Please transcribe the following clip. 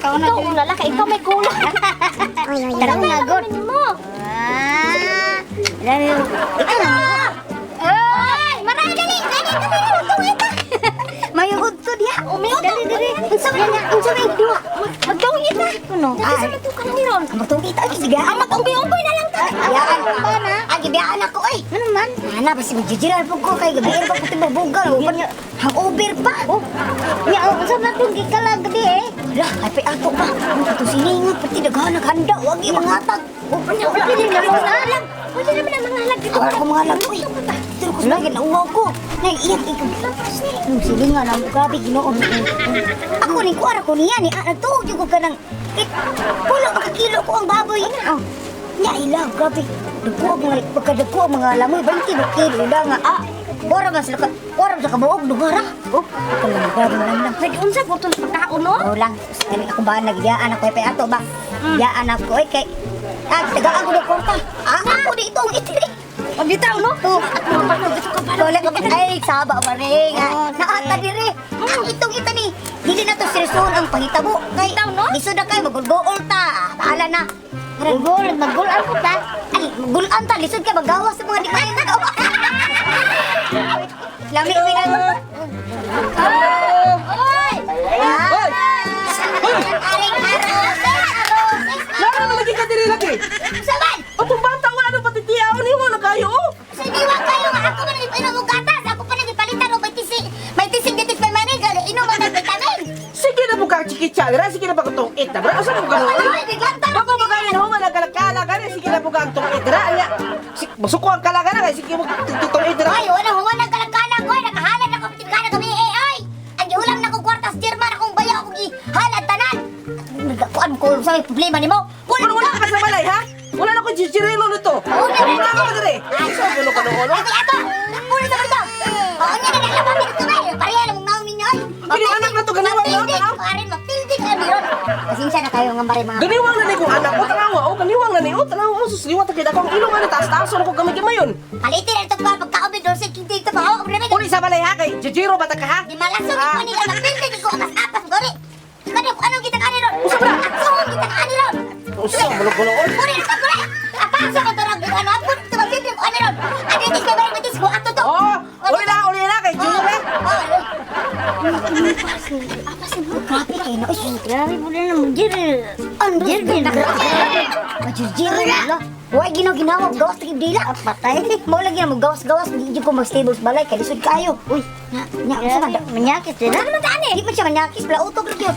Ikaw na ang lalaki, ikaw may kulang. Tara na, god. Mo. Ah. Ikaw na. Ay, maray dali. Dali dali dali ito. May udto diha. Dali dali. Unsa man unsa man duha? Magtungit na. Kuno. Dali sa matukan ni ron. Magtungit ay sige. Ang mag-unggoy-unggoy na lang ta. Biyaan ba na? Ang gibiyaan ako ay. Ano man? Ana basi magjijiran po ko kay gabi pa puti mabugal. Hangover pa. Oh. Ya, unsa man tong gikalag gabi eh? Lah, ay pa ato pa. Ang ato silingan pati daghan handa wag yung mga hatag. Oh, Pwede na mga alag. Pwede naman ang mga alag dito. Awal ko mga alag uy. Pero ko sa nauwaw ko. Naiiyak ikaw. Ang silingan ang grabe Ginoo. Ako ning kuara ko niya ni ah, nagtuog jud ko kanang it, pulo ka kilo ko ang baboy. Oh. Nya ila grabe. Dagko ang mga pagkadagko ang mga lamoy 20 ba kilo ila nga ah. Ora man sila ka, ora man sa kabuog dugara. Oh, kanang grabe man lang. Pwede unsa po itong pagkaon no? Oh lang, kani ako ba nagyaan ako kay ato ba? Yaan ako ay kay ah, tagaan ko ng kwarta. Ah, ako di itong itiri. Pabitaw no? Oh. At mga pano gusto ka pa. Wala ka ba? Ay, saba ba rin? Naata dire. Ang itong ita ni. Dili na to seryosohon ang pangitabo. Kay, Bitaw, no? Lisod na kayo, magulgool ta. Bahala na. Gugol, maggulan ko ta. Ay, magulaan ta. Lisod ka, magawas sa mga di kayo nagawa. Lami, pinag... Oy! Ah! Hoy! Aring aroses, aroses. Laro na lagi ka diri lagi. Saban! Atong bata wala na pati tiyaw ni mo na kayo. oh. Sa diwa kayo nga ako man nagpainom og gatas. Ako pa nagpalitan og may tisig. May tisig ditis may manig. Inom ang vitamin. Sige na po ka chikicha dira, sige na pa ko tong it. Bra, asa mo ka? Ay, giglanta. Bako ba kayo ho man nagkalakala ka sige na po ka ang tong it dira. Anya. Masuko ang kalaga na kay sige mo tong it dira. Ay, wala huwa nang kalagkalag ko. Nakahalad ako pitigana kami eh ay. Ang gihulam na kong kwartas German akong bayaw akong gihalad tanan. Nagkuan ko sa may problema nimo. Wala wala ka sa balay ha? Wala na ko chichirilo nito. Wala na. Wala ka diri. Ay, Sa gulo ka noon. Ay, ato. Muna sa barito. Oo, nga na nalaman dito ba? Pareha lang mong naong ninyo ay. Kini anak na to, ganiwang na, tanaw. Marin, matildi ka meron. Pasensya na kayo nga mare mga. Ganiwang na ni kong anak ko tanawa oh, ganiwang na ni oh, tanawa oh, susliwat ta kid ako ang ilong ana taas-taason ako gamay gamayon. Palitin na itong pagkaon dorse kinti ito pa. Oh, Uli sa balay ha kay jijiro ba ta ka ha? Di malasog ko nila magpildi ko apas-apas gori. Kani kung anong kita kaani ron? Usa ba? Atsuhon kita kaani ron. Usa mo gulo. Puri na puri. Apasok ko to rag ano apun to magpildi ko ani ron. Ano tis may barang bitis ko ato to. Oh, uli na kay jiro eh. Grabe kayo na. Uy, Grabe po na naman, Jerry. ano? Jerry, Majirjiro na. Huwag ginaw ginawa, gawas takip dila. Patay. Mo lagi na magawas-gawas, di ko mag-stable sa balay, kay lisod kayo. Uy, nya, nya, unsa man? Grabe, manyakit din Ano naman taan eh? Di man siya manyakis, bala utog lang yun.